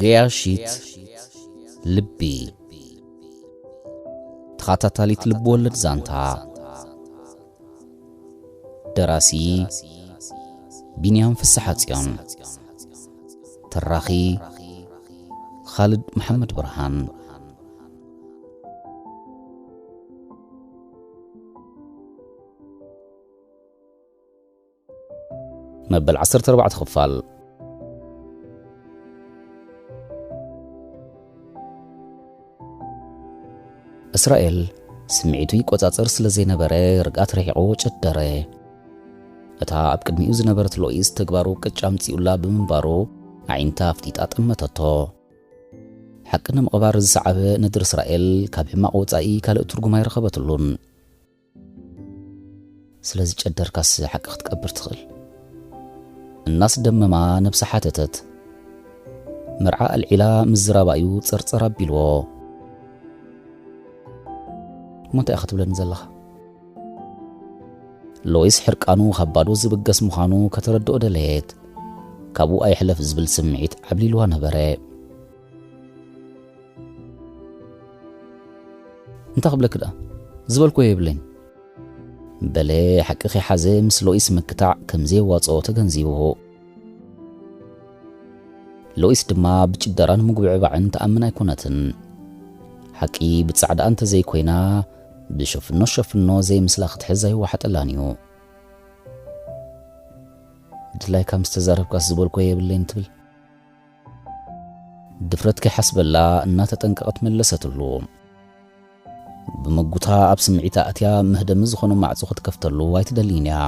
ገያሺት ልቢ። ተኸታታሊት ልብ ወለድ ዛንታ። ደራሲ ቢንያም ፍስሓጽዮን። ተራኺ ኻልድ መሓመድ ብርሃን። መበል ዓሰርተ ኣርባዕተ ክፋል። እስራኤል ስምዒቱ ይቆጻጸር ስለ ዘይነበረ፣ ርግኣት ርሒቑ ጨደረ። እታ ኣብ ቅድሚኡ ዝነበረት ሎኢስ ተግባሩ ቅጫ ኣምጺኡላ ብምንባሩ፣ ኣዒንታ ኣፍጢጣ ጠመተቶ። ሓቂ ንምቕባር ዝሰዓበ ነድሪ እስራኤል ካብ ሕማቕ ወጻኢ ካልእ ትርጉም ኣይረኸበትሉን። ስለዚ ጨደርካስ ሓቂ ክትቀብር ትኽእል? እናስደመማ ነብሳ ሓተተት። መርዓ ኣልዒላ ምዝራባ እዩ ጸርጸር ኣቢልዎ። እሞ እንታይ ኢኻ ትብለኒ ዘለኻ? ሎይስ ሕርቃኑ ካብ ባዶ ዝብገስ ምዃኑ ከተረድኦ ደለየት። ካብኡ ኣይሕለፍ ዝብል ስምዒት ዓብሊልዋ ነበረ። እንታይ ክብለኪ ደኣ? ዝበልኩ የብለይን። በለ ሓቂ ከይሓዘ ምስ ሎይስ ምክታዕ ከም ዘየዋጽኦ ተገንዚቡ። ሎይስ ድማ ብጭደራን ምጉብዕባዕን ትኣምን ኣይኮነትን። ሓቂ ብጻዕዳ እንተ ዘይኮይና፣ ብሸፍኖ ሸፍኖ ዘይምስላ ክትሕዝ ኣይወሓጠላን እዩ። ድላይካ ምስ ተዛረብካስ ዝበልኮ የብለይን ትብል። ድፍረት ከይሓስበላ እናተጠንቀቐት መለሰትሉ። ብመጉታ ኣብ ስምዒታ ኣትያ መህደሚ ዝኾነ ማዕጾ ክትከፍተሉ ኣይትደልይን እያ።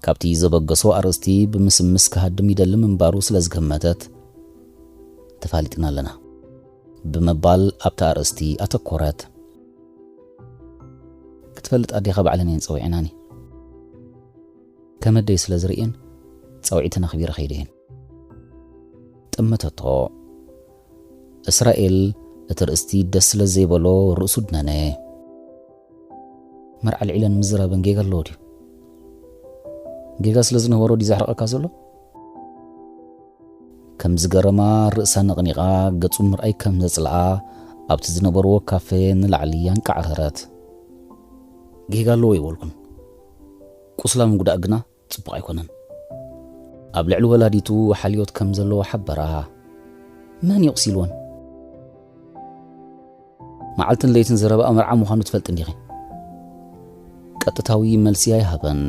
ካብቲ ዘበገሶ ኣርእስቲ ብምስምስ ክሃድም ይደሊ ምንባሩ ስለ ዝገመተት፣ "ተፋሊጥና ኣለና" ብምባል ኣብታ ኣርእስቲ ኣተኮረት። "ክትፈልጥ ኣዴኻ ባዕለን እየን ጸዊዐናኒ። ከመደይ ስለ ዝርእየን ጻውዒተን ኣኽቢረ ከይደ እየን" ጠመተቶ። እስራኤል እቲ ርእስቲ ደስ ስለ ዘይበሎ ርእሱ ድነነ። "መርዓ ልዒለን ምዝራበን ጌጋ ኣለዎ ድዩ? ጌጋ ስለ ዝነበሮ ድዩ ዘሕርቐካ ዘሎ?" ከም ዝገረማ ርእሳ ነቕኒቓ ገጹ ምርኣይ ከም ዘጽልኣ ኣብቲ ዝነበርዎ ካፌ ንላዕሊ ኣንቃዕረረት። "ጌጋ ኣለዎ ይበልኩን። ቁስላ ምጉዳእ ግና ጽቡቕ ኣይኮነን። ኣብ ልዕሊ ወላዲቱ ሓልዮት ከም ዘለዎ ሓበራ። መን ይቑሲልወን? መዓልትን ለይትን ዘረባኣ መርዓ ምዃኑ ትፈልጥ እንዲኺ?" ቀጥታዊ መልሲ ኣይሃበን።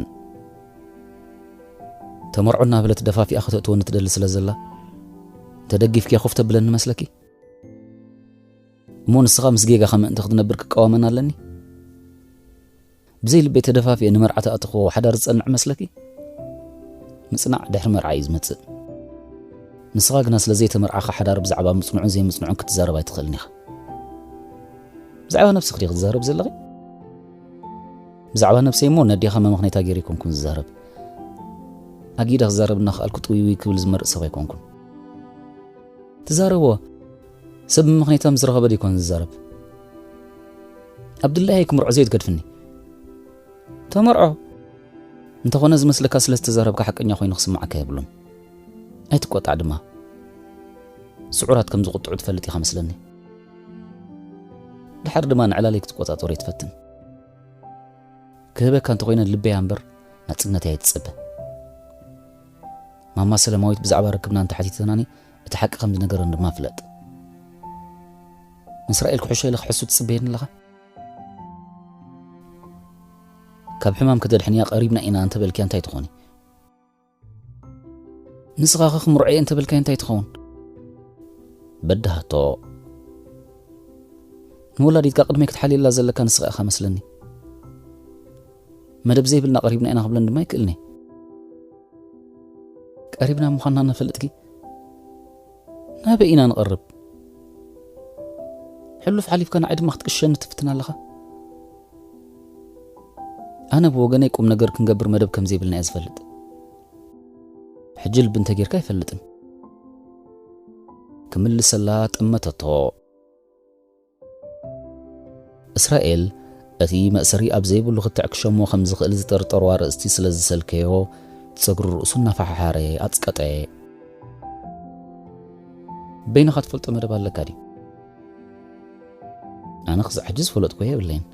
"ተመርዖ እናበለት ደፋፊኣ ከተእትወኒ ትደሊ ስለ ዘላ፣ ተደጊፍኪያ ኮፍ ተብለኒ መስለኪ? እሞ ንስኻ ምስ ጌጋኻ ምእንቲ ክትነብር ክቃወመን ኣለኒ? ብዘይ ልበይ ተደፋፊአ ንመርዓ ተኣትኽዎ ሓዳር ዝጸንዕ መስለኪ? ምጽናዕ ድሕሪ መርዓ እዩ ዝመጽእ። ንስኻ ግና ስለ ዘይተመርዓኻ ሓዳር ብዛዕባ ምጽንዑን ዘይምጽንዑን ክትዛረብ ኣይትኽእልን ኢኻ። ብዛዕባ ነብስኺ ዲኺ ትዛረብ ዘለኺ?" "ብዛዕባ ነብሰይ እሞ ነዴኻ መመኽነይታ ገይረ ኣይኮንኩን ዝዛረብ። ኣጊደ ክዛረብ እናኸኣልኩ ጥውይውይ ክብል ዝመርጽ ሰብ ኣይኮንኩን። ትዛረቦ ሰብ መመኽነይታ ምስ ረኸበ ደይኮን ዝዛረብ። ኣብ ድላየይ ክምርዖ ዘይትገድፍኒ። ተመርዖ። እንተኾነ ዝመስለካ ስለ ዝተዛረብካ ሓቀኛ ኮይኑ ክስምዓካ የብሉን። ኣይትቆጣዕ ድማ። ስዑራት ከም ዝቁጥዑ ትፈልጥ ኢኻ መስለኒ። ድሓር ድማ ንዕላለይ ክትቆጻጸሮ ኣይትፈትን። ክህበካ እንተኾይነ ልበይ እምበር ናጽነተይ ኣይትጸበ። ማማ ሰለማዊት ብዛዕባ ርክብና እንተሓቲተናኒ እቲ ሓቂ ከም ዝነገረን ድማ ፍለጥ። ንእስራኤል ክሕሾ ኢለ ክሕሱ ትጽበየኒ ኣለኻ? ካብ ሕማም ከተድሕንያ ቀሪብና ኢና እንተበልክያ እንታይ ትኾኒ? ንስኻ ኸ ክምርዖ እየ እንተበልካዮ እንታይ ትኸውን? በድሃቶ። ንወላዲትካ ቅድመይ ክትሓልየላ ዘለካ ንስኻ ኢኻ መስለኒ። መደብ ዘይብልና ቀሪብና ኢና ክብለን ድማ ይክእልኒ። ቀሪብና ምዃንና ነፈልጥኪ ናበይ ኢና ንቐርብ? ሕሉፍ ሓሊፍካ ንዓይ ድማ ክትቅሸኒ ትፍትን ኣለኻ? ኣነ ብወገነይ ቁም ነገር ክንገብር መደብ ከም ዘይብልና እየ ዝፈልጥ። ሕጂ ልቢ እንተጌርካ ኣይፈልጥን። ክምልሰላ ጠመተቶ። እስራኤል እቲ መእሰሪ ኣብ ዘይብሉ ክትዕ ክሸሞ ከም ዝኽእል ዝጠርጠሮ ኣርእስቲ ስለ ዝሰልከዮ፣ ጸጉሪ ርእሱ እናፈሓሓረ ኣጽቀጠ። በይንኻ ትፈልጦ መደብ ኣለካ ድዩ? ኣነ ክሳዕ ሕጂ ዝፈለጥኩ የብለይን።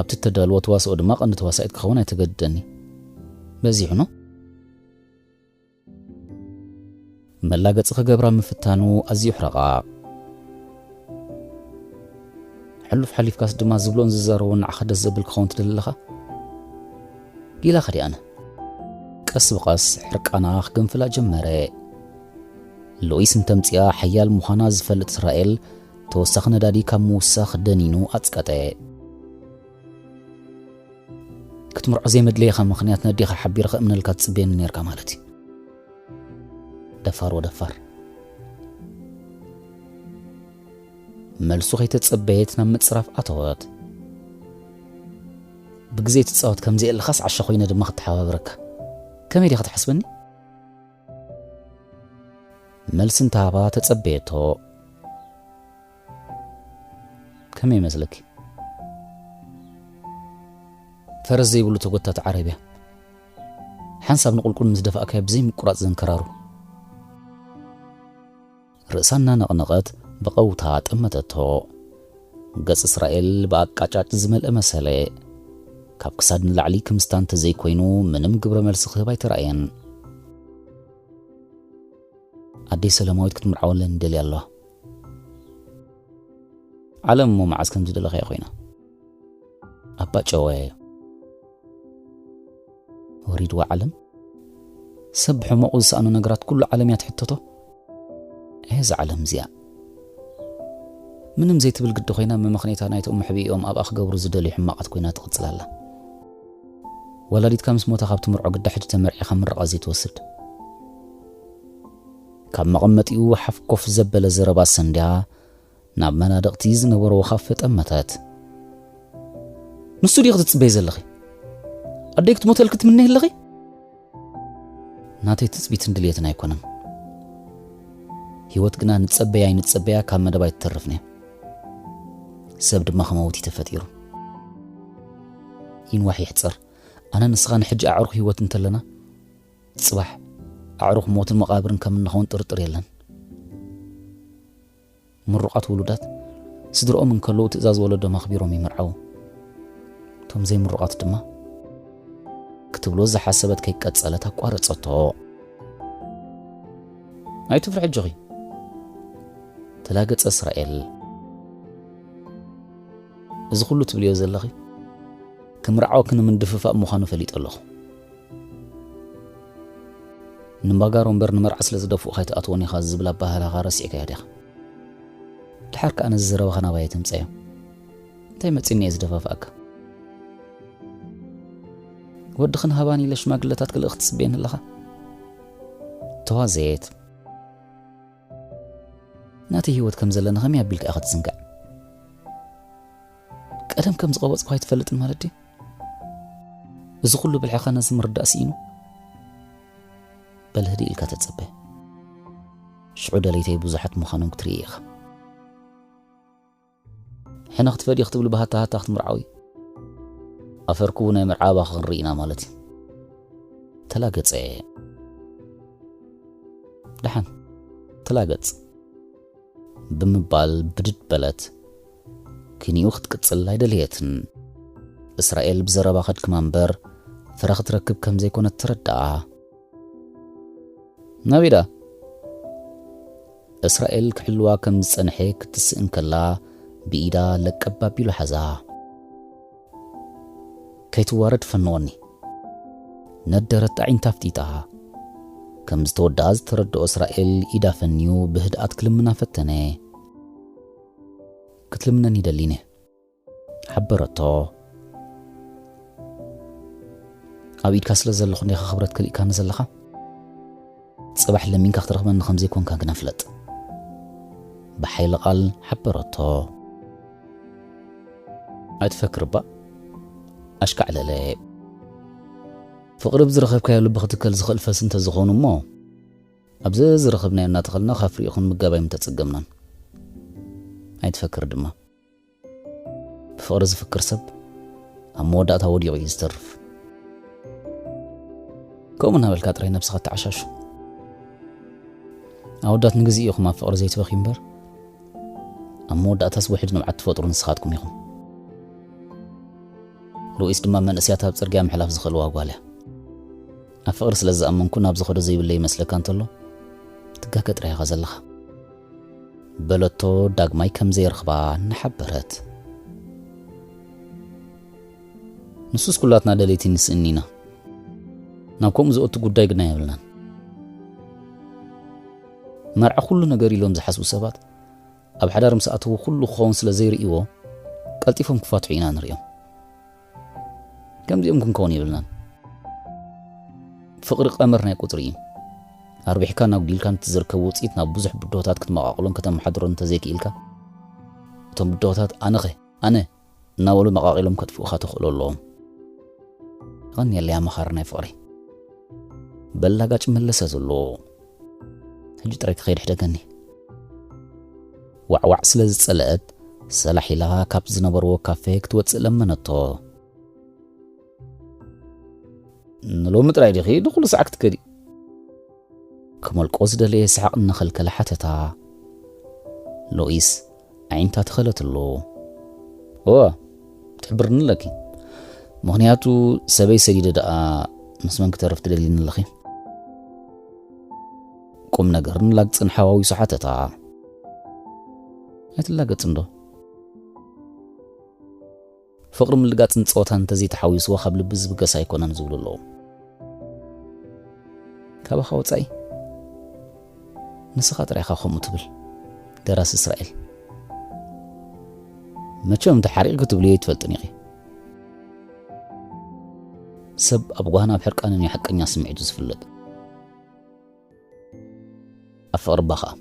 ኣብቲ እተዳልዎ ተዋስኦ ድማ ቀንዲ ተዋሳኢት ክኸውን ኣይተገድደኒ። በዚሑ ነው። መላገጺ ክገብራ ምፍታኑ ኣዝዩ ሕረቓ። ሕሉፍ ሓሊፍካስ ድማ ዝብሎን ዝዛረቦን ንዓኻ ደስ ዘብል ክኸውን ትደሊ ኣለኻ? ኢላ ከዲ ኣነ። ቀስ ብቐስ ሕርቃና ክገንፍላ ጀመረ። ሎኢስ እንተምጽኣ ሓያል ምዃና ዝፈልጥ እስራኤል፣ ተወሳኺ ነዳዲ ካብ ምውሳኽ ደኒኑ ኣጽቀጠ። ክትምርዖ ዘይመድለየኻ ምኽንያት ነዴኻ ሓቢረ ከእምነልካ ትጽበየኒ ነርካ ማለት እዩ። ደፋር ወደፋር። መልሱ ከይተጸበየት ናብ ምጽራፍ ኣተወት። ብግዜ ትጻወት ከም ዘየለኻስ ዓሻ ኮይነ ድማ ክተሓባበረካ። ከመይ ዲኻ ትሓስበኒ? መልሲ እንተሃባ ተጸበየቶ። ከመይ ይመስለኪ? ፈረስ ዘይብሉ ተጎታቲ ዓረብያ። ሓንሳብ ንቁልቁል ምስ ደፋእካዮ ብዘይ ምቁራጽ ዘንከራሩ። ርእሳ እናነቕነቐት ብቐውታ ጠመተቶ። ገጽ እስራኤል ብኣቃጫጭ ዝመልአ መሰለ። ካብ ክሳድ ንላዕሊ ክምስታ እንተዘይኮይኑ ምንም ግብረ መልሲ ክህብ ኣይተራእየን። ኣደይ ሰለማዊት ክትምርዓወለን ደልያ ኣለዋ። ዓለም እሞ መዓስ ከም ዝደለኻዮ ኮይና። ኣባ ጨወ። ወሪድዋ ዓለም። ሰብ ብሕመቑ ዝሰኣኖ ነገራት ኩሉ ዓለም እያ ትሕተቶ። እህ፣ እዛ ዓለም እዚኣ ምንም ዘይትብል ግዲ ኮይና፣ መመኽኔታ ናይቶም መሕብኢኦም ኣብኣ ክገብሩ ዝደልዩ ሕማቓት ኮይና ትቕጽል ኣላ። ወላዲትካ ምስ ሞታ ካብ ትምርዖ ግዳ ሕጂ ተመርዒኻ ምርቓ ዘይትወስድ። ካብ መቐመጢኡ ሓፍ ኮፍ ዘበለ ዘረባ ሰንድያ ናብ መናድቕቲ ዝነበሮ ወኻፍ ጠመተት። ንሱ ድዩ ክትጽበይ ዘለኺ? ኣደይ ክትሞተልኪ ትምነይ ኣለኺ? ናተይ ትጽቢትን ድልየትን ኣይኮነን። ህይወት ግና ንጸበያ ኣይንጸበያ ካብ መደብ ኣይትተርፍን እያ። ሰብ ድማ ክመውት እዩ ተፈጢሩ። ይንዋሕ ይሕጸር፣ ኣነ ንስኻ ንሕጂ ኣዕሩኽ ህይወት እንተለና፣ ጽባሕ ኣዕሩኽ ሞትን መቓብርን ከም እንኸውን ጥርጥር የለን። ምሩቓት ውሉዳት ስድርኦም እንከለዉ ትእዛዝ ወለዶም ኣኽቢሮም ይምርዓዉ። እቶም ዘይምሩቓት ድማ ክትብሎ ዝሓሰበት ከይቀጸለት ኣቋረጸቶ። ኣይትፍርሒ ኣጆኺ፣ ተላገጸ እስራኤል። እዚ ኩሉ ትብልዮ ዘለኺ ክምርዓወኪ ንምንድፍፋእ ምዃኑ ፈሊጠ ኣለኹ። ንባጋሮ እምበር ንመርዓ ስለ ዝደፍኡኻ ኣይትኣትዎን ኢኻ ዝብል ኣባህላኻ ረሲዕካዮ ዲኻ? ድሓር ከኣ ነዚ ዘረባኻ ናባይ ኣይተምጽኣዮ። እንታይ መጺኒ እየ ዝደፋፍኣካ? ወድኽን ሃባን ኢለ ሽማግለታት ክልእኽ ትጽበየኒ ኣለኻ? ተዋዘየት። ናተይ ህይወት ከም ዘለኒ ከመይ ኣቢልካ ኢኻ ትዝንግዕ? ቀደም ከም ዝቐበጽኩ ኣይትፈልጥን ማለት ድዩ? እዚ ኩሉ ብልሕኻ ነዚ ምርዳእ ስኢኑ? በል ህድእ ኢልካ ተጸበ። ሽዑ ደለይተይ ብዙሓት ምዃኖም ክትርኢ ኢኻ። ሕነ ክትፈድዮ ክትብል ብሃታ ሃታ ክትምርዓዊ። ኣፈርኩ ናይ መርዓባ ክንርኢ ኢና ማለት እዩ። ተላገጸ። ደሓን፣ ተላገጽ። ብምባል ብድድ በለት። ክንዩ ክትቅጽል ኣይደለየትን። እስራኤል ብዘረባ ከድክማ እምበር ፍረ ክትረክብ ከም ዘይኮነት ተረድኣ። ናበይ ደኣ? እስራኤል ክሕልዋ ከም ዝጸንሐ ክትስእን ከላ ብኢዳ ለቀብ ኣቢሉ ሓዛ። ከይትዋረድ ፈንወኒ። ነደረት ኣዒንታ ኣፍጢጣ። ከም ዝተወድኣ ዝተረድኦ እስራኤል ኢዳ ፈንዩ ብህድኣት ክልምና ፈተነ። ክትልምነኒ ደሊነ። ሓበረቶ። ኣብ ኢድካ ስለ ዘለኹ እንዲኻ ክብረት ከሊእካኒ ዘለኻ? ጽባሕ ለሚንካ ክትረኽበኒ ከም ዘይኮንካ ግና ፍለጥ። ብሓይሊ ቃል ሓበረቶ። ኣይትፈክር እባ። ኣሽካዕለለ። ፍቕሪ ብዝረኸብካዮ ልቢ ክትከል ዝኽእል ፈስ እንተዝኾኑ እሞ፣ ኣብዚ ዝረኸብናዮ እናተኸልና ካፍሪኡ ክንምገብ ኣይምተጸገምናን። ኣይትፈክር ድማ። ብፍቕሪ ዝፍክር ሰብ ኣብ መወዳእታ ወዲቑ እዩ ዝተርፍ። ከምኡ እናበልካ ጥራይ ነብስኻ ተዓሻሹ። ኣወዳት ንግዜ ኢኹም ኣብ ፍቕሪ ዘይትበኽዩ እምበር፣ ኣብ መወዳእታስ ውሕድ ንብዓት ትፈጥሩ ንስኻትኩም ኢኹም። ሉኢስ ድማ መንእስያት ኣብ ጽርግያ ምሕላፍ ዝኽእልዋ ጓል እያ። ኣብ ፍቕሪ ስለ ዝኣመንኩ ናብ ዝኸዶ ዘይብለይ ይመስለካ እንተሎ፣ ትጋገ ጥራይ ኢኻ ዘለኻ። በለቶ ዳግማይ ከም ዘይረኽባ እናሓበረት። ንሱስ ኩላትና ደለይቲ ንስእኒ ኢና። ናብ ከምኡ ዝእቱ ጉዳይ ግና የብልናን። መርዓ ኩሉ ነገር ኢሎም ዝሓስቡ ሰባት ኣብ ሓዳር ምስ ኣተዉ ኩሉ ክኸውን ስለ ዘይርእይዎ ቀልጢፎም ክፋትሑ ኢና ንርእዮም። ከምዚኦም ክንከውን የብልናን። ፍቕሪ ቀመር ናይ ቁጽሪ እዩ። ኣርቢሕካን ኣጉዲልካን እቲ ዝርከብ ውጽኢት ናብ ብዙሕ ብድሆታት ክትመቓቕሎን ከተመሓድሮን እንተዘይክኢልካ፣ እቶም ብድሆታት ኣነኸ፣ ኣነ እናበሉ መቓቒሎም ከጥፍኡኻ ተኽእሎ ኣለዎም። የቐንየለይ ኣማኻሪ ናይ ፍቕሪ። በላጋጭ መለሰ ዘሎ። ሕጂ ጥራይ ክኸይድ ሕደገኒ። ዋዕዋዕ ስለ ዝጸለአት፣ ሰላሕ ኢላ ካብ ዝነበርዎ ካፌ ክትወጽእ ለመነቶ። ንሎሚ ጥራይ ዲኺ ንኹሉ ሰዓት ክትከዲ? ክመልቆ ዝደለየ ሰሓቕ እናኸልከለ ሓተታ። ሎኢስ ኣዒንታ ተኸለትሉ። እወ፣ ትሕብርኒ ኣለኪ። ምኽንያቱ ሰበይ ሰዲደ ደኣ ምስ መን ክተርፍ ትደልይኒ ኣለኺ? ቁም ነገርን ላግጽን ሓዋዊሱ ሓተታ። ኣይትላገጽን ዶ? ፍቕሪ ምልጋጽን ጸወታን እንተዘይተሓዊስዎ ካብ ልቢ ዝብገስ ኣይኮነን ዝብሉ ኣለዉ። ካባኻ ወጻኢ ንስኻ ጥራይ ኢኻ ከምኡ ትብል። ደራሲ እስራኤል። መቸም ተሓሪቕኪ ክትብልዮ ኣይትፈልጥን ኢኺ። ሰብ ኣብ ጓህን ኣብ ሕርቃንን እዩ ሓቀኛ ስምዒቱ ዝፍለጥ። ኣብ ፍቕሪ እባ ኸኣ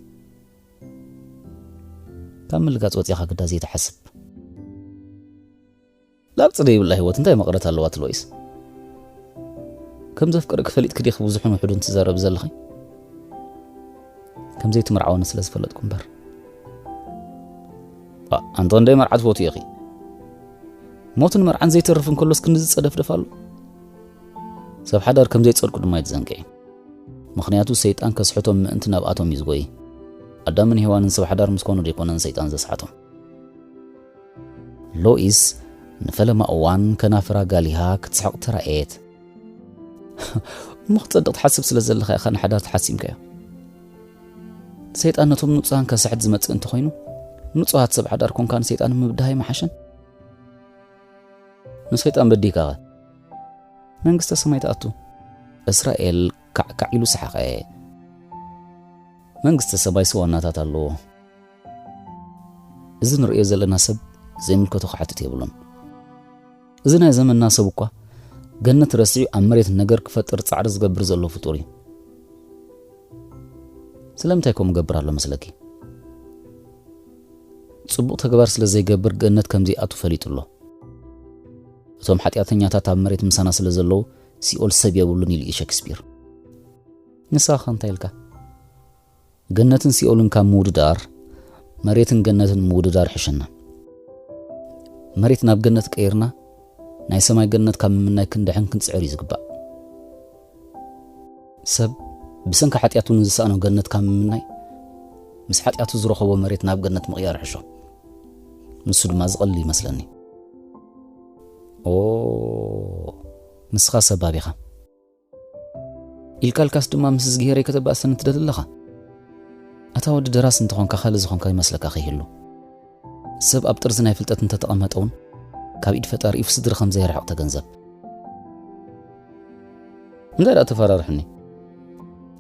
ካብ ምልጋጽ ወጺኻ ግዳ ዘይትሓስብ። ላግጺ ዘይብላ ህይወት እንታይ መቕረት ኣለዋ ትሎይስ? ከም ዘፍቅርኪ ፈሊጥኪ ዲኺ ብዙሕን ውሑድን ትዛረቢ ዘለኺ? ከም ዘይትምርዓወኒ ስለ ዝፈለጥኩ እምበር። ኣ-፣ ኣንተ ክንደይ መርዓ ትፈትዊ ኢኺ? ሞትን መርዓን ዘይተርፍ እንከሎስ ክንዲ ዝጸደፍደፍ ኣሎ? ሰብ ሓዳር ከም ዘይጸድቁ ድማ ኣይትዘንግዒ። ምኽንያቱ ሰይጣን ከስሕቶም ምእንቲ ናብኣቶም እዩ ዝጎይ። ኣዳምን ሄዋንን ሰብ ሓዳር ምስ ኮኑ ዘይኮነን ሰይጣን ዘስሓቶም። ሎኢስ ንፈለማ እዋን ከናፍራ ጋሊሃ ክትስሕቕ ተራእየት። እሞ ክጸድቕ ትሓስብ ስለ ዘለኻ ኢኻ ንሓዳር ተሓሲምካዮ። ሰይጣን ነቶም ንጹሃን ከስሕት ዝመጽእ እንተኾይኑ፣ ንጹሃት ሰብ ሓዳር ኮንካ ንሰይጣን ምብዳህ ኣይምሓሸን? ንሰይጣን በዲህካኸ መንግስተ ሰማይ ትኣቱ? እስራኤል ካዕካዕ ኢሉ ሰሓቐ። መንግስተ ሰማይ ስዋናታት ኣለዎ። እዚ ንርእዮ ዘለና ሰብ ዘይምልከቶ ክሓትት የብሉን። እዚ ናይ ዘመንና ሰብ እኳ ገነት ረሲዑ ኣብ መሬት ነገር ክፈጥር ጻዕሪ ዝገብር ዘሎ ፍጡር እዩ። ስለምንታይ ከምኡ ገብር ኣሎ መስለኪ? ጽቡቕ ተግባር ስለ ዘይገብር ገነት ከም ዘይኣቱ ፈሊጡ ኣሎ። እቶም ሓጢኣተኛታት ኣብ መሬት ምሳና ስለ ዘለዉ ሲኦል ሰብ የብሉን ኢሉ እዩ ሸክስፒር። ንስኻ ከ እንታይ ኢልካ? ገነትን ሲኦልን ካብ ምውድዳር፣ መሬትን ገነትን ምውድዳር ይሕሸና። መሬት ናብ ገነት ቀይርና፣ ናይ ሰማይ ገነት ካብ ምምናይ ክንድሕን ክንጽዕር እዩ ዝግባእ። ሰብ ብሰንኪ ሓጢኣቱ ንዝሰኣኖ ገነት ካብ ምምናይ፣ ምስ ሓጢኣቱ ዝረኸቦ መሬት ናብ ገነት ምቕያር ይሕሾ። ንሱ ድማ ዝቐልል ይመስለኒ። ኦ፣ ንስኻ ሰባብ ኢኻ። ኢልካልካስ ድማ ምስ እዝግሄረይ ከተባእሰኒ ትደሊ ኣለኻ? ኣታ ወዲ ደራሲ እንተኾንካ ካልእ ዝኾንካ ይመስለካ ከይህሉ። ሰብ ኣብ ጥርዚ ናይ ፍልጠት እንተተቐመጠ እውን ካብ ኢድ ፈጣሪኡ ፍስድሪ ከም ዘይርሕቕ ተገንዘብ። እንታይ ደኣ ተፈራርሕኒ?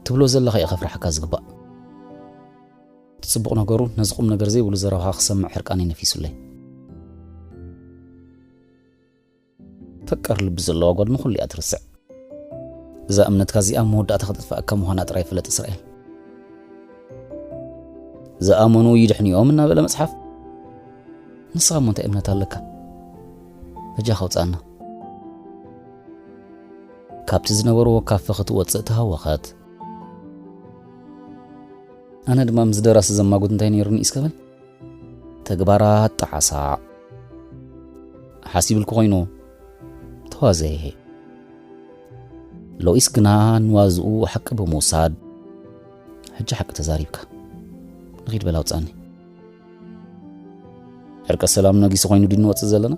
ትብሎ ዘለኻ እዩ ከፍርሓካ ዝግባእ። እቲ ጽቡቕ ነገሩ ነዚ ቁም ነገር ዘይብሉ ዘረባኻ ክሰምዕ ሕርቃነይ ነፊሱለይ። ፈቃር ልቢ ዘለዋ ጓል ንኹሉ እያ ትርስዕ። እዛ እምነትካ እዚኣ መወዳእታ ክተጥፍኣካ ምዃና ጥራይ ፍለጥ እስራኤል። ዝኣመኑ ይድሕንዮም እናበለ መጽሓፍ። ንስኻ እሞ እንታይ እምነት ኣለካ? በጃኻ ኣውጽኣና። ካብቲ ዝነበርዎ ካፈ ክትወጽእ ተሃወኸት። ኣነ ድማ ምስ ደራሲ ዘማጉት እንታይ ነይሩኒ እስከ በል። ተግባራት ጠዓሳ። ሓሲብልኩ ኮይኑ ተዋዘየ። ሎኢስ ግና ንዋዝኡ ሓቂ ብምውሳድ፣ ሕጂ ሓቂ ተዛሪብካ። ንኺድ በል ኣውጻኒ። ዕርቀ ሰላም ነጊሱ ኮይኑ ድዩ ንወጽእ ዘለና?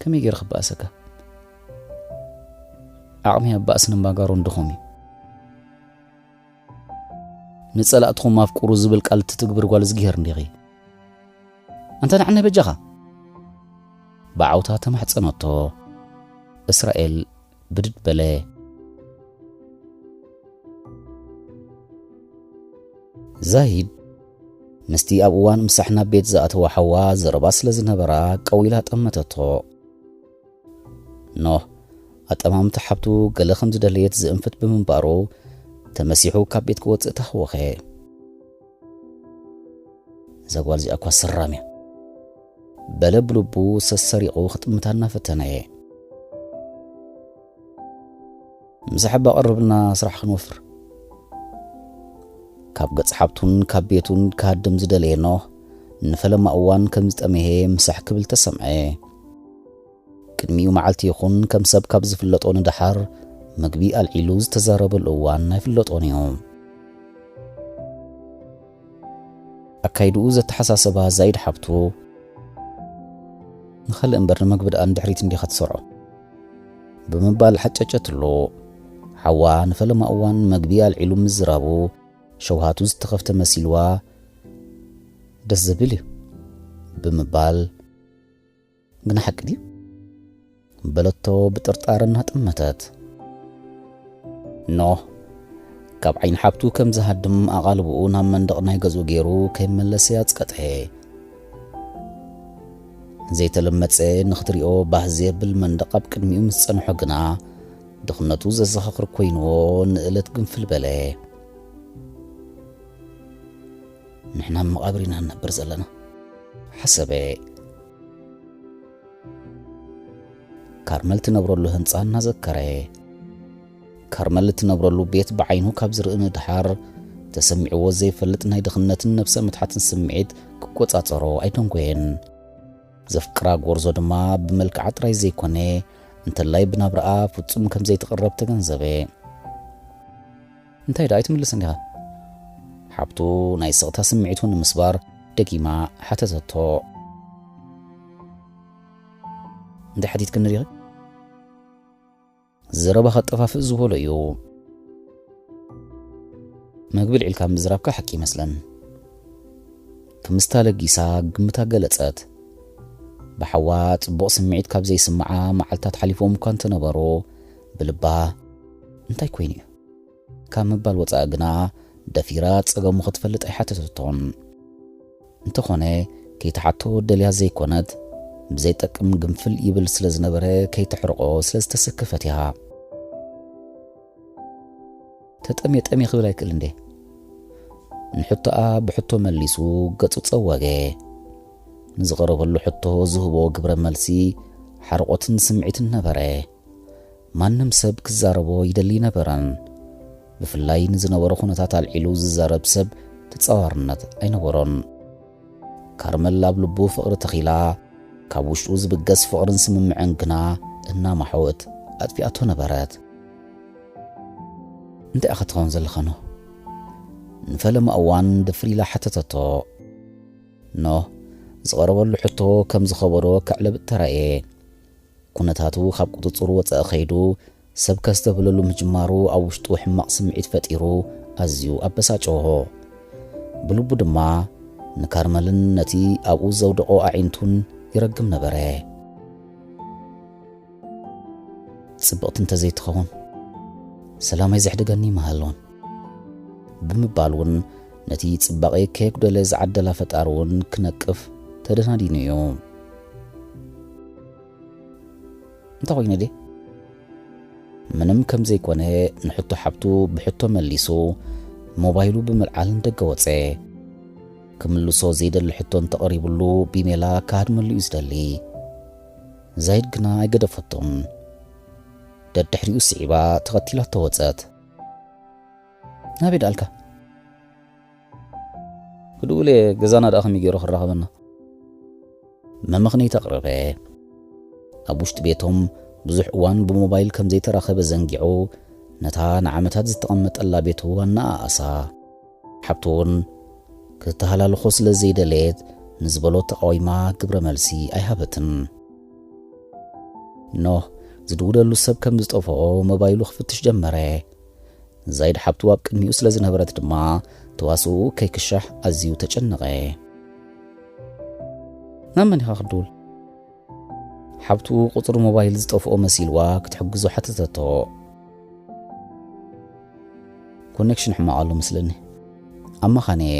ከመይ ገይረ ክበኣሰካ? ዓቕሚ ኣብ ባእስን እምባጋሮን ድኹም እዩ። "ንጸላእትኹም ኣፍቅሩ" ዝብል ቃል እትትግብር ጓል እዝግሄር እንዲኺ። "ኣንታ ንዓናይ በጃኻ?" ብዓውታ ተማሕጸነቶ። እስራኤል ብድድ በለ። ዛይድ ምስቲ ኣብ እዋን ምሳሕ ናብ ቤት ዝኣተወ ሓዋ ዘረባ ስለ ዝነበራ ቀዊላ ጠመተቶ። ኖህ ኣጠማምታ ሓብቱ ገለ ከም ዝደለየት ዝእንፍት ብምንባሩ ተመሲሑ ካብ ቤት ክወጽእ ተሃወኸ። "እዛ ጓል እዚኣ እኳ ሰራም እያ" በለ ብልቡ ሰሰሪቑ ክጥምታ እናፈተነ። "ምሳሕ እባ ቀርብልና ስራሕ ክንወፍር" ካብ ገጽ ሓብቱን ካብ ቤቱን ክሃድም ዝደለየ ኖህ ንፈለማ እዋን ከም ዝጠመየ ምሳሕ ክብል ተሰምዐ። ቅድሚኡ መዓልቲ ይኹን ከም ሰብ ካብ ዝፍለጦ ንደሓር ምግቢ ኣልዒሉ ዝተዛረበሉ እዋን ኣይፍለጦን እዩ። ኣካይድኡ ዘተሓሳሰባ ዛይድ ሓብቱ፣ "ንኻልእ እምበር ንመግቢ ደኣ ንድሕሪት እንዲኻ ትሰርዖ" ብምባል ሓጨጨትሉ። ሓዋ ንፈለማ እዋን መግቢ ኣልዒሉ ምዝራቡ ሸውሃቱ ዝተኸፍተ መሲልዋ፣ "ደስ ዘብል እዩ" ብምባል፣ "ግና ሓቂ ድዩ?" በለቶ ብጥርጣረ እናጠመተት። ኖህ ካብ ዓይኒ ሓብቱ ከም ዝሃድም ኣቓልብኡ ናብ መንደቕ ናይ ገዝኡ ገይሩ ከይመለሰ ኣጽቀጠ። ዘይተለመጸ ንኽትሪኦ ባህ ዘብል መንደቕ ኣብ ቅድሚኡ ምስ ጸንሖ ግና፣ ድኽነቱ ዘዘኻኽር ኮይንዎ ንእለት ግንፍል በለ። "ንሕና ኣብ መቓብር ኢና ንነብር ዘለና" ሓሰበ። ካርመል ትነብረሉ ህንጻ እናዘከረ። ካርመል እትነብረሉ ቤት ብዓይኑ ካብ ዝርኢ ንድሓር፣ ተሰሚዕዎ ዘይፈልጥ ናይ ድኽነትን ነብሰ ምትሓትን ስምዒት ክቆጻጸሮ ኣይደንጎየን። ዘፍቅራ ጎርዞ ድማ ብመልክዓ ጥራይ ዘይኮነ፣ እንተላይ ብናብራኣ ፍጹም ከም ዘይትቕረብ ተገንዘበ። "እንታይ ደኣ ኣይትምልስን ዲኻ?" ሓብቱ ናይ ስቕታ ስምዒቱ ንምስባር ደጊማ ሓተተቶ። "እንታይ ሓቲትክኒ ዲኺ?" ዘረባ ከጠፋፍእ ዝበሎ እዩ። "መግቢ ልዒልካ ምዝራብካ ሓቂ ይመስለን" ክምስታ ለጊሳ ግምታ ገለጸት። ብሓዋ ጽቡቕ ስምዒት ካብ ዘይስምዓ መዓልታት ሓሊፎም እኳ እንተነበሩ፣ ብልባ "እንታይ ኮይኑ እዩ?" ካብ ምባል ወጻኢ ግና ደፊራ ጸገሙ ክትፈልጥ ኣይሓተተቶን። እንተኾነ ከይትሓቶ ደልያ ዘይኮነት፣ ብዘይጠቅም ግንፍል ይብል ስለ ዝነበረ ከይተሕርቆ ስለ ዝተሰከፈት እያ። "ተጠምየ ጠምየ ክብል ኣይክእል እንዴ?" ንሕቶኣ ብሕቶ መሊሱ ገጹ ጸወገ። ንዝቐረበሉ ሕቶ ዝህቦ ግብረ መልሲ ሓርቆትን ስምዒትን ነበረ። ማንም ሰብ ክዛረቦ ይደሊ ነበረን። ብፍላይ ንዝነበሮ ኩነታት ኣልዒሉ ዝዛረብ ሰብ ተጻዋርነት ኣይነበሮን። ካርመል ኣብ ልቡ ፍቕሪ ተኺላ፣ ካብ ውሽጡ ዝብገስ ፍቕርን ስምምዕን ግና እናማሕወት ኣጥፊኣቶ ነበረት። "እንታይ ኢኻ ትኸውን ዘለኻ ኖህ?" ንፈለማ እዋን ድፍር ኢላ ሓተተቶ። ኖህ ዝቐረበሉ ሕቶ ከም ዝኸበዶ ከዕለብጥ ተራእየ። ኩነታቱ ካብ ቁጽጽሩ ወጻኢ ከይዱ፣ ሰብ ከስተብህለሉ ምጅማሩ ኣብ ውሽጡ ሕማቕ ስምዒት ፈጢሩ ኣዝዩ ኣበሳጨዎ። ብልቡ ድማ ንካርመልን ነቲ ኣብኡ ዘውደቖ ኣዒንቱን ይረግም ነበረ። "ጽብቕቲ እንተዘይትኸውን፣ ሰላመይ ዘሕድገኒ ምሃሎን" ብምባል እውን ነቲ ጽባቐ ከየጉደለ ዝዓደላ ፈጣሪ እውን ክነቅፍ ተደናዲኑ እዩ። "እንታይ ኮይነ ድየ?" ምንም ከም ዘይኮነ ንሕቶ ሓብቱ ብሕቶ መሊሱ፣ ሞባይሉ ብምልዓል ንደገ ወጸ። ክምልሶ ዘይደሊ ሕቶ እንተቐሪቡሉ፣ ቢሜላ ክሃድመሉ እዩ ዝደሊ። ዛይድ ግና ኣይገደፈቶን። ደድሕሪኡ ስዒባ ተኸቲላቶ ወጸት። "ናበይ ደኣልካ?" "ክድውል እየ፣ ገዛና ደኣ ከመይ ገይሩ ክራኸበና?" መመኽነይታ ኣቕረበ። ኣብ ውሽጢ ቤቶም ብዙሕ እዋን ብሞባይል ከም ዘይተራኸበ ዘንጊዑ፣ ነታ ንዓመታት ዝተቐመጠላ ቤቱ ኣነኣኣሳ። ሓብቱ እውን ክትተሃላልኾ ስለ ዘይደለየት ንዝበሎ ተቓዊማ ግብረ መልሲ ኣይሃበትን። ኖህ ዝድውለሉ ሰብ ከም ዝጠፍኦ ሞባይሉ ክፍትሽ ጀመረ። ዛይድ ሓብቱ ኣብ ቅድሚኡ ስለ ዝነበረት ድማ ተዋስኡ ከይክሻሕ ኣዝዩ ተጨነቐ። ናብ መን ኢኻ ክትድውል? ሓብቱ ቁጽሪ ሞባይል ዝጠፍኦ መሲልዋ ክትሕግዞ ሓተተቶ። ኮኔክሽን ሕማቕ ኣሎ መስለኒ። ኣመኻንየ።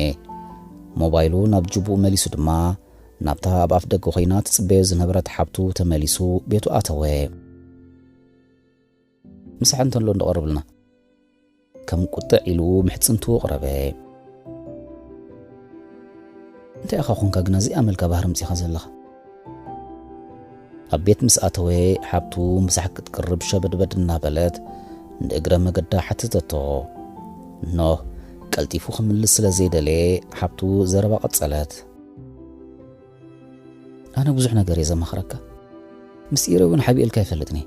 ሞባይሉ ናብ ጅቡኡ መሊሱ ድማ ናብታ ኣብ ኣፍ ደገ ኮይና ትጽበዮ ዝነበረት ሓብቱ ተመሊሱ ቤቱ ኣተወ። ምሳሕ እንተሎ እንዶ ቀርብልና። ከም ቁጥዕ ኢሉ ምሕጽንቱ ኣቕረበ። እንታይ ኢኻ ኾንካ ግና እዚኣ መልካ ባህሪ ምጺኻ ዘለኻ? ኣብ ቤት ምስ ኣተወ ሓብቱ ምሳሕ ክትቅርብ ሸበድበድ እናበለት ንእግረ መገዳ ሓተተቶ። ኖህ ቀልጢፉ ክምልስ ስለ ዘይደለየ ሓብቱ ዘረባ ቀጸለት። ኣነ ብዙሕ ነገር እየ ዘማኽረካ። ምስጢረ እውን ሓቢኤልካ ኣይፈልጥን እየ።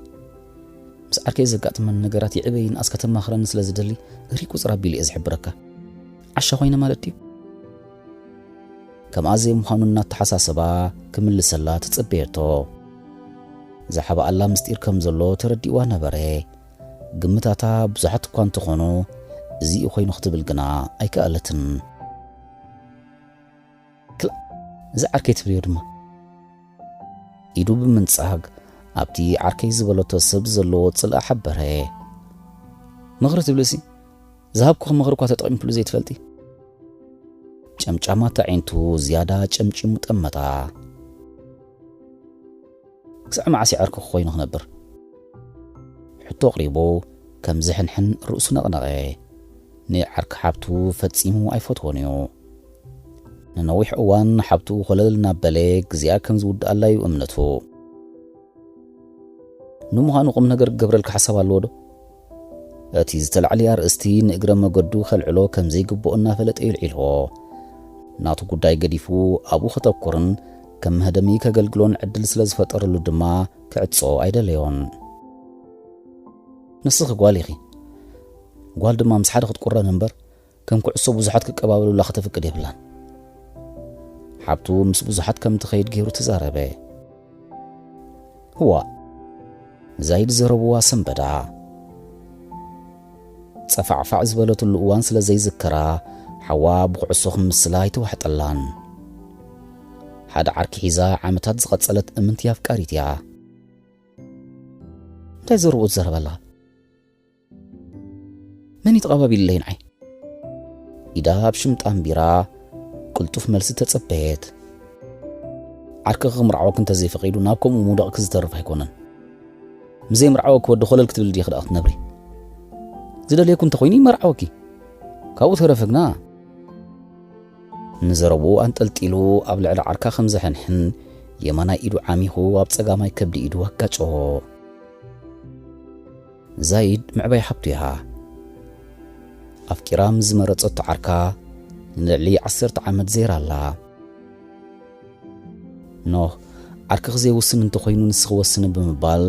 ምስ ዓርከይ ዘጋጥመኒ ነገራት ይዕበ ይንኣስ ከተማኽረኒ ስለ ዝደሊ ሪቁጽር ኣቢሉ እየ ዝሕብረካ። ዓሻ ኮይነ ማለት ድዩ? ከምኣ ዘይምዃኑ እናተሓሳሰባ ክምልሰላ ተጸበየቶ። ዝሓብኣላ ምስጢር ከም ዘሎ ተረዲእዋ ነበረ። ግምታታ ብዙሓት እኳ እንተኾኑ፣ እዚ እዩ ኮይኑ ክትብል ግና ኣይከኣለትን። ክላ፣ እዚ ዓርከይ ትብልዮ ድማ። ኢዱ ብምንጻግ ኣብቲ ዓርከይ ዝበለቶ ሰብ ዘለዎ ጽልኣ ሓበረ። ምኽሪ ትብልሲ፣ ዝሃብኩኺ ምኽሪ እኳ ተጠቒምክሉ ዘይትፈልጢ። ጨምጫማት ኣዒንቱ ዝያዳ ጨምጪሙ ጠመታ። ክሳዕ መዓስ እዩ ዓርክኺ ኮይኑ ክነብር? ሕቶ ኣቕሪቡ ከም ዝሕንሕን ርእሱ ነቕነቐ። ንዓርኪ ሓብቱ ፈጺሙ ኣይፈትዎን እዩ። ንነዊሕ እዋን ሓብቱ ኮለል እናበለ ግዜኣ ከም ዝውድኣላ እዩ እምነቱ። ንምዃኑ ቁም ነገር ክገብረልካ ሓሳብ ኣለዎ ዶ? እቲ ዝተላዕለ ኣርእስቲ ንእግረ መገዱ ከልዕሎ ከም ዘይግብኦ እናፈለጠ እዩ ኣልዒልዎ። ናቱ ጉዳይ ገዲፉ ኣብኡ ከተኩርን ከም መህደሚ ከገልግሎን ዕድል ስለ ዝፈጠረሉ ድማ ክዕጾ ኣይደለዮን። ንስኺ ጓል ኢኺ። ጓል ድማ ምስ ሓደ ክትቁረን እምበር ከም ኩዕሶ ብዙሓት ክቀባበሉላ ከተፍቅድ የብላን። ሓብቱ ምስ ብዙሓት ከም ትኸይድ ገይሩ ተዛረበ። ህዋ፣ ዛይድ ዘረብዋ ሰንበዳ። ጸፋዕፋዕ ዝበለትሉ እዋን ስለ ዘይዝከራ፣ ሓዋ ብኩዕሶ ክምስላ ኣይተዋሕጠላን። ሓደ ዓርኪ ሒዛ ዓመታት ዝቐጸለት እምንቲ ኣፍቃሪት እያ። እንታይ ዘረብኡ ትዛረብ ኣለኻ? መን እዩ ተቐባቢሉለይ ንዓይ? ኢዳ ኣብ ሽምጣ ኣንቢራ ቅልጡፍ መልሲ ተጸበየት። ዓርክኺ ክምርዓወኪ እንተዘይፈቒዱ ናብ ከምኡ ምውዳቕኪ ዝተርፍ ኣይኮነን። ምስ ዘይምርዓወኪ ወዲ ኮለል ክትብሊ ዲኺ ደኣ ክትነብሪ? ዝደልየኩ እንተኾይኑ ይመርዓወኪ። ካብኡ ተረፈ ግና ንዘረብኡ ኣንጠልጢሉ ኣብ ልዕሊ ዓርካ ከም ዘሕንሕን የማናይ ኢዱ ዓሚኹ ኣብ ጸጋማይ ከብዲ ኢዱ ኣጋጨዎ። ዛይድ ምዕባይ ሓብቱ ኢኻ። ኣፍቂራ ምስ ዝመረጸቶ ዓርካ ንልዕሊ ዓሰርተ ዓመት ዘይራ ኣላ። ኖህ፣ ዓርክኺ ዘይውስን እንተኾይኑ ንስኺ ወስኒ ብምባል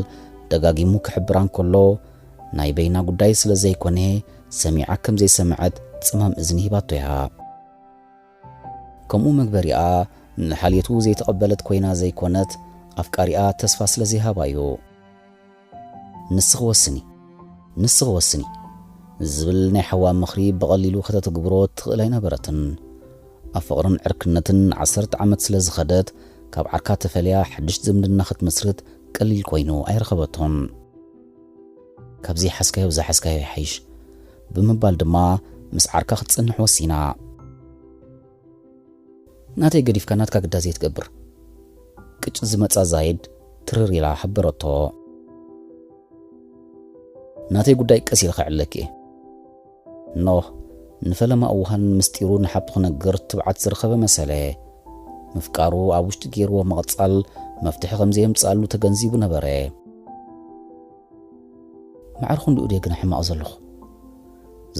ደጋጊሙ ክሕብራ እንከሎ፣ ናይ በይና ጉዳይ ስለ ዘይኮነ፣ ሰሚዓ ከም ዘይሰምዐት ጽማም እዝኒ ሂባቶ እያ። ከምኡ መግበሪኣ ንሓልየቱ ዘይተቐበለት ኮይና ዘይኮነት፣ ኣፍቃሪኣ ተስፋ ስለ ዘይሃባ እዩ። ንስኺ ወስኒ፣ ንስኺ ወስኒ ዝብል ናይ ሓዋ ምኽሪ ብቐሊሉ ከተተግብሮ ትኽእል ኣይነበረትን። ኣብ ፍቕርን ዕርክነትን ዓሰርተ ዓመት ስለ ዝኸደት፣ ካብ ዓርካ ተፈልያ ሓድሽ ዝምድና ክትምስርት ቀሊል ኮይኑ ኣይረኸበቶን። ካብ ዘይሓዝካዮ ብዝሓዝካዮ ይሓይሽ ብምባል ድማ ምስ ዓርካ ክትጸንሕ ወሲና። ናተይ ገዲፍካ ናትካ ግዳ ዘይትገብር። ቅጭ ዝመጻ ዛይድ ትርር ኢላ ሓበረቶ። ናተይ ጉዳይ ቀስ ኢልካ ዕለኪ እየ። ኖህ ንፈለማ እዋን ምስጢሩ ንሓብቱ ክነግር ትብዓት ዝረኸበ መሰለ። ምፍቃሩ ኣብ ውሽጢ ገይርዎ ምቕጻል መፍትሒ ከም ዘየምጽኣሉ ተገንዚቡ ነበረ። ማዕረ ክንድኡ ድየ ግና ሕማቕ ዘለኹ?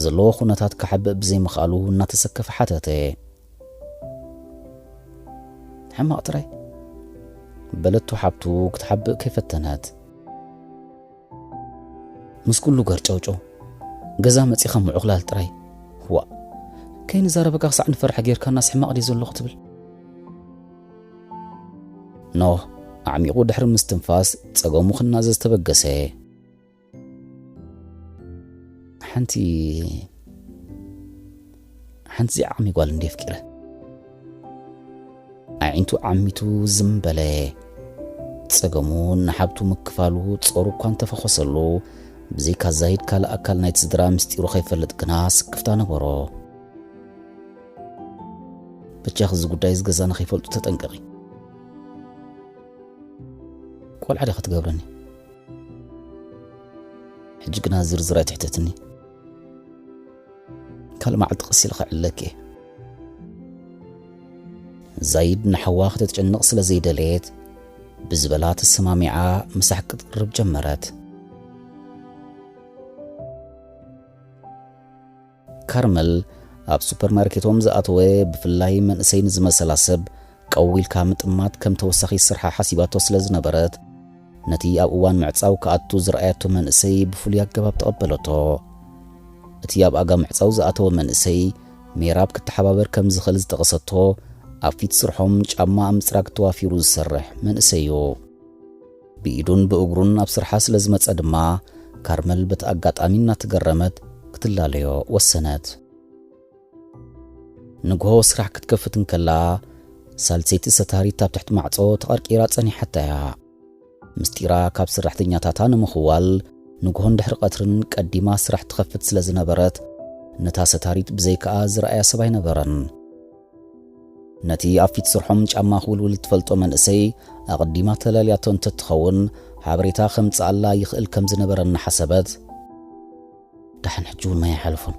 ዘለዎ ኩነታት ክሓብእ ብዘይምኽኣሉ እናተሰከፈ ሓተተ። ሕማቕ ጥራይ? በለቶ ሓብቱ ክትሓብእ ከይፈተነት። ምስ ኩሉ ገርጨውጨው ገዛ መጺኻ ምዕኹላል ጥራይ። ዋእ፣ ከይንዛረበካ ክሳዕ ንፈርሕ ጌርካናስ ሕማቕ ድየ ዘለኹ ትብል? ኖህ ኣዕሚቑ ድሕሪ ምስትንፋስ ጸገሙ ክናዘዝ ተበገሰ። ሓንቲ ሓንቲ ዘይዓቕሚ ጓል እንድየ ኣፍቂረ። ኣዒንቱ ዓሚቱ ዝም በለ። ጸገሙ ንሓብቱ ምክፋሉ ጾሩ እኳ እንተፈኾሰሉ፣ ብዘይካ ዛይድ ካልእ ኣካል ናይቲ ስድራ ምስጢሩ ከይፈልጥ ግና ስክፍታ ነበሮ። በጃኺ እዚ ጉዳይ እዚ ገዛና ከይፈልጡ ተጠንቀቒ። ቆልዓ ዲኻ ትገብረኒ? ሕጂ ግና ዝርዝር ኣይትሕተትኒ። ካልእ መዓልቲ ቀስ ኢለ ክዕለኪ እየ። ዛይድ ንሓዋ ከተጨንቕ ስለ ዘይደለየት፣ ብዝበላ ተሰማሚዓ ምሳሕ ክትቕርብ ጀመረት። ካርመል ኣብ ሱፐርማርኬቶም ዝኣተወ ብፍላይ መንእሰይ ንዝመሰላ ሰብ ቀው ኢልካ ምጥማት ከም ተወሳኺ ስርሓ ሓሲባቶ ስለ ዝነበረት፣ ነቲ ኣብ እዋን ምዕጻው ክኣቱ ዝረኣየቶ መንእሰይ ብፍሉይ ኣገባብ ተቐበለቶ። እቲ ኣብ ኣጋ ምዕጻው ዝኣተወ መንእሰይ ሜራብ ክተሓባበር ከም ዝኽእል ዝጠቐሰቶ፣ ኣብ ፊት ስርሖም ጫማ ኣብ ምጽራግ ተዋፊሩ ዝሰርሕ መንእሰይ እዩ። ብኢዱን ብእግሩን ኣብ ስርሓ ስለ ዝመጸ ድማ፣ ካርመል በቲ ኣጋጣሚ እናተገረመት ክትላለዮ ወሰነት። ንግሆ ስራሕ ክትከፍት እንከላ፣ ሳልሰይቲ ሰታሪት ኣብ ትሕቲ ማዕጾ ተቐርቂራ ጸኒሓታ እያ። ምስጢራ ካብ ሰራሕተኛታታ ንምኽዋል፣ ንግሆን ድሕሪ ቀትርን ቀዲማ ስራሕ ትኸፍት ስለ ዝነበረት፣ ነታ ሰታሪት ብዘይከኣ ዝረኣያ ሰብ ኣይነበረን። ነቲ ኣብ ፊት ስርሖም ጫማ ክውልውል እትፈልጦ መንእሰይ ኣቐዲማ ተላልያቶ እንተትኸውን፣ ሓበሬታ ከምጽኣላ ይኽእል ከም ዝነበረ እናሓሰበት፣ "ደሓን ሕጂ እውን ማይ ኣይሓለፎን?"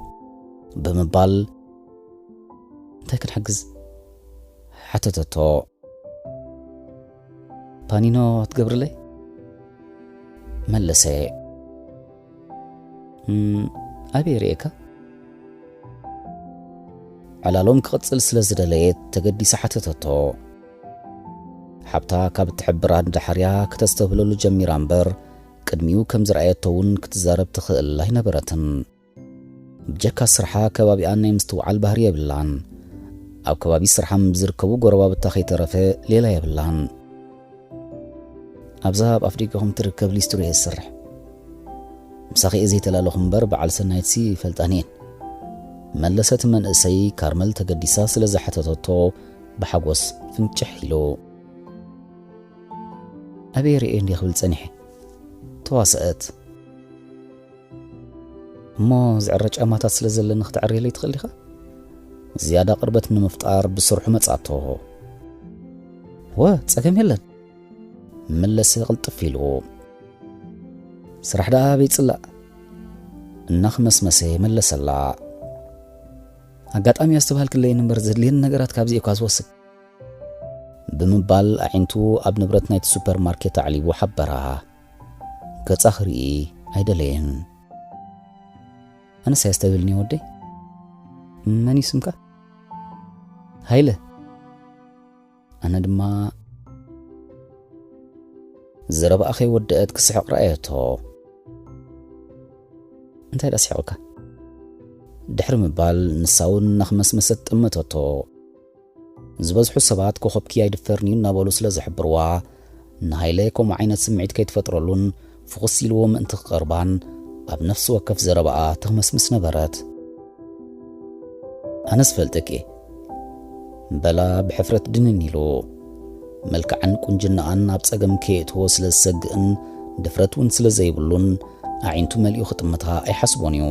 ብምባል፣ "እንታይ ክንሕግዝ?" ሓተተቶ። "ፓኒኖ ትገብርለይ?" መለሰ። "እም፣ ኣበይ ርእየካ?" ዕላሎም ክቕጽል ስለ ዝደለየት ተገዲሳ ሓተተቶ። ሓብታ ካብ እትሕብራ ንዳሕርያ ከተስተብህለሉ ጀሚራ እምበር፣ ቅድሚኡ ከም ዝረኣየቶ እውን ክትዛረብ ትኽእል ኣይነበረትን። ብጀካ ስርሓ ከባቢኣ ናይ ምስትውዓል ባህሪ የብላን። ኣብ ከባቢ ስርሓ ምስ ዝርከቡ ጎረባብታ ከይተረፈ ሌላ የብላን። "ኣብዛ ኣብ ኣፍደገኹም ትርከብ ሊስትሮ እየ ዝሰርሕ። ምሳኺ እየ ዘይተላለኹ እምበር በዓል ሰናይትሲ ይፈልጣኒ እየን።" መለሰት መንእሰይ ካርመል ተገዲሳ ስለ ዝሓተተቶ ብሓጎስ ፍንጭሕ ኢሉ። "ኣበይ ርእየ እንዲየ ክብል ጸኒሐ?" ተዋሰአት። "እሞ ዝዕረ ጫማታት ስለ ዘለኒ ክትዕርየለይ ትኽእል ዲኻ?" ዝያዳ ቅርበት ንምፍጣር ብስርሑ መጻቶ። "ወ፣ ጸገም የለን።" መለሰ ቅልጥፍ ኢሉ። "ስራሕ ደኣ ኣበይ ጽላእ?" እናኽመስመሰ መለሰላ። "ኣጋጣሚ ኣስተብሃልክለይን እምበር ዘድልየኒ ነገራት ካብዚ እኳ ዝወስድ" ብምባል ኣዒንቱ ኣብ ንብረት ናይቲ ሱፐርማርኬት ኣዕሊቡ ሓበራ። ገጻ ክርኢ ኣይደለየን። "ኣነስ ኣየስተብህልኒ ወደይ። መን እዩ ስምካ?" "ሃይለ።" ኣነ ድማ ዘረባኣ ከይወደአት ክስሕቕ ረኣየቶ። "እንታይ ደኣ ስሒቕካ?" ድሕሪ ምባል ንሳ እውን እናኽመስመሰት ጠመተቶ። ዝበዝሑ ሰባት ኮኸብኪ ኣይድፈርን እዩ እናበሉ ስለ ዝሕብርዋ፣ ንሃይለ ከምኡ ዓይነት ስምዒት ከይትፈጥረሉን ፍኹስ ኢልዎ ምእንቲ ክቐርባን ኣብ ነፍሲ ወከፍ ዘረባኣ ተኽመስምስ ነበረት። "ኣነስ ፈልጠኪ እየ" በላ ብሕፍረት ድንን ኢሉ። መልክዓን ቁንጅናኣን ኣብ ጸገም ከየእትዎ ስለ ዝሰግእን ድፍረት እውን ስለ ዘይብሉን ኣዒንቱ መሊኡ ክጥምታ ኣይሓስቦን እዩ።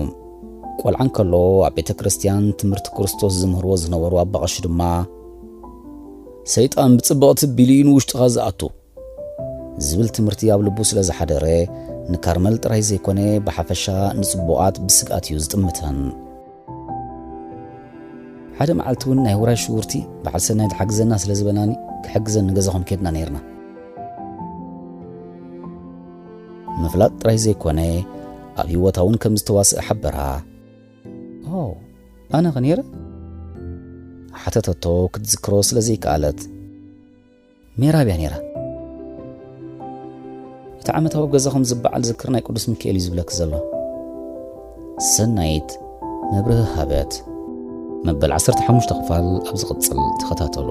ቆልዓ እንከሎ ኣብ ቤተ ክርስቲያን ትምህርቲ ክርስቶስ ዝምህርዎ ዝነበሩ ኣባቐሽ ድማ፣ "ሰይጣን ብጽብቕቲ ቢሉ እዩ ንውሽጥኻ ዝኣቱ" ዝብል ትምህርቲ ኣብ ልቡ ስለ ዝሓደረ፣ ንካርመል ጥራይ ዘይኮነ፣ ብሓፈሻ ንጽቡቓት ብስግኣት እዩ ዝጥምተን። ሓደ መዓልቲ እውን ናይ ውራይ ሽጉርቲ በዓል ሰናይ ትሓግዘና ስለ ዝበላኒ፣ ክሕግዘን ንገዛኹም ኬድና ነይርና። ምፍላጥ ጥራይ ዘይኮነ፣ ኣብ ህይወታ እውን ከም ዝተዋስአ ሓበራ። "ኦ፣ ኣነ ኸ ነይረ?" ሓተተቶ ክትዝክሮ ስለ ዘይከኣለት። "ሜራብ እያ ነይራ። እቲ ዓመታዊ ኣብ ገዛኹም ዝበዓል ዝክር ናይ ቅዱስ ሚካኤል እዩ ዝብለኪ ዘሎ። ሰናይት መብርህ ሃበት። መበል ዓሰርተ ሓሙሽተ ክፋል ኣብ ዝቕጽል ተኸታተሉ።